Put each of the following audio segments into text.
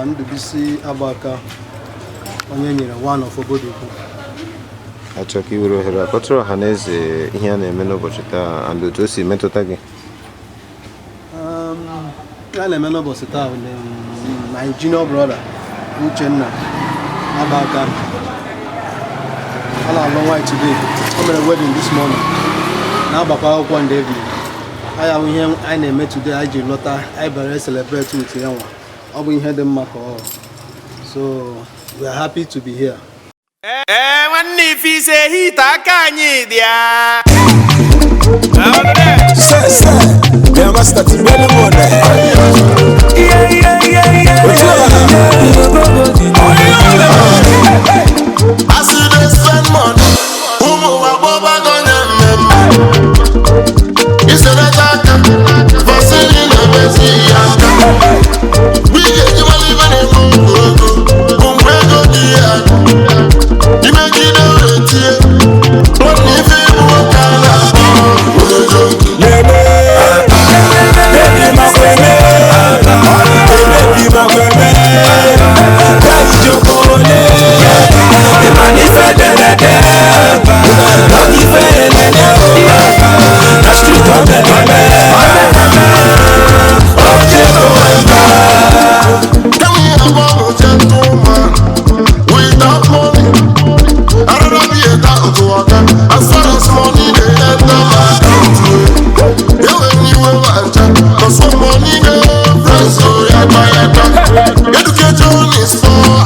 Ndubisi Agbaka, onye nyere one of Obodoukwu. Achọ ka i were ohere a kọtụrụ ọha na eze ihe a na-eme n'ụbọchị taa and otu o si metụta gị. Ihe a na-eme n'ụbọchị taa bụ na my junior brother Uchenna Agbaka ọ na-alụ nwaanyị today. O mere wedding this morning, na-agbakwa akwụkwọ in the evening. Anyị ahụ ihe anyị na-eme today, anyị ji lọta, anyị bịara celebrate with ya nwa. Ọ bụ ihe dị mma ka ọ, so we are happy to be here. Ee, nwanne, ife ise hit aka anyị dị ya. Say, say, yeah, master, ti bele mo ne. Otu a. As you dey spend money, ụmụ agbọbago nye mmemme. Iseleta aka, vasili na-emezi ya aka. Wige jiwala ibe na-eme ukwu ego, bụ mgbe ego dị ya akụ. Imegide wetie, nwanne, ife ịbụ nwoke a na-akpọ ojojo. Lele, baby makweme, baby makweme, kajokole, imanife delede, ife elele, na street of the oje owemba. Tell me about a gentleman without money. I'd rather be a down to worker. As far as money dey enter my account, you anywhere I check. 'Cause when money dey, friends go yagba yagba. Education is power.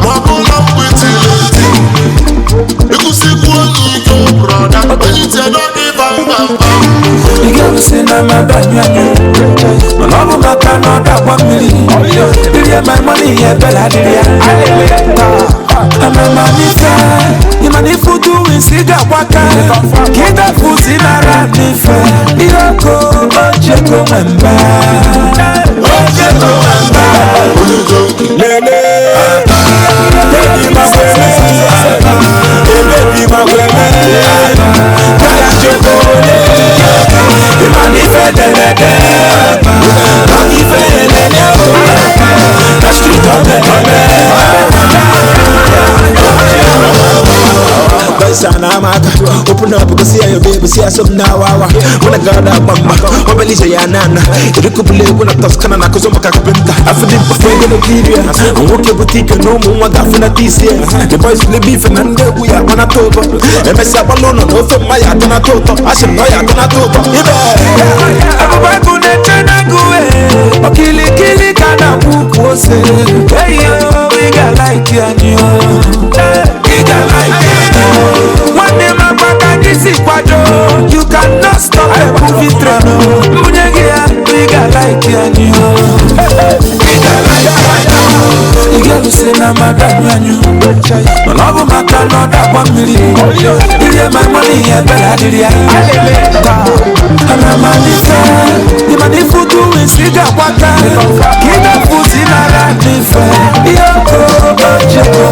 Ma bụla mgbiti leti. Ikusikwu onye ike, brother. Onye ntị adọghị bam bam bam. Ị ga-esi na mmadụ anyụ, mana ọ bụ maka na ọ ga-agba mmiri irie my money ya ebele adịrị ya. Amamanife ịmana ifu duwins, ị ga-agbaka ka ị dafuzi nara n'ife ihe oko ojego nwemba, ojego nwemba. Lele, baby makweme, baby makweme, kaya jokole, imanife delede, ife elele, na street of the. Sana maka open up, go see your baby, see some now wawa when I got that bamba obelije ya nana irikubule kuna toskana na kuzoma kakupenta afudi bafege no kiria nwoke boutique no mu nwa gafuna tisi. The boys play beef na ndị egwu ya akpana tobo emesịa gbalụ ụlọ na ofe mma ya atọnata ụtọ asị m na ọ ya atọnata ụtọ ibe. Abụbagụ na-eche n'agụ, okilikili ka na-akwụ ukwu ose. Eyo, ị ga-like anyị o, ị ga-like anyị o. Nwanne m, agba ka anyị si kwado. You cannot stop a moving train o. Mbunye gị ya, ị ga-like anyị o, ị ga-like anyị o. Ị ga-esi na mmadụ anyụ anyụ, mana ọ bụ maka na ọ ga-agba mmiri irie my money ya ebere adịrị ya. Amamanife ịmana ifu duwins, ị ga-agbaka ka ị na-efuzi nara n'ife ihe oko ojego.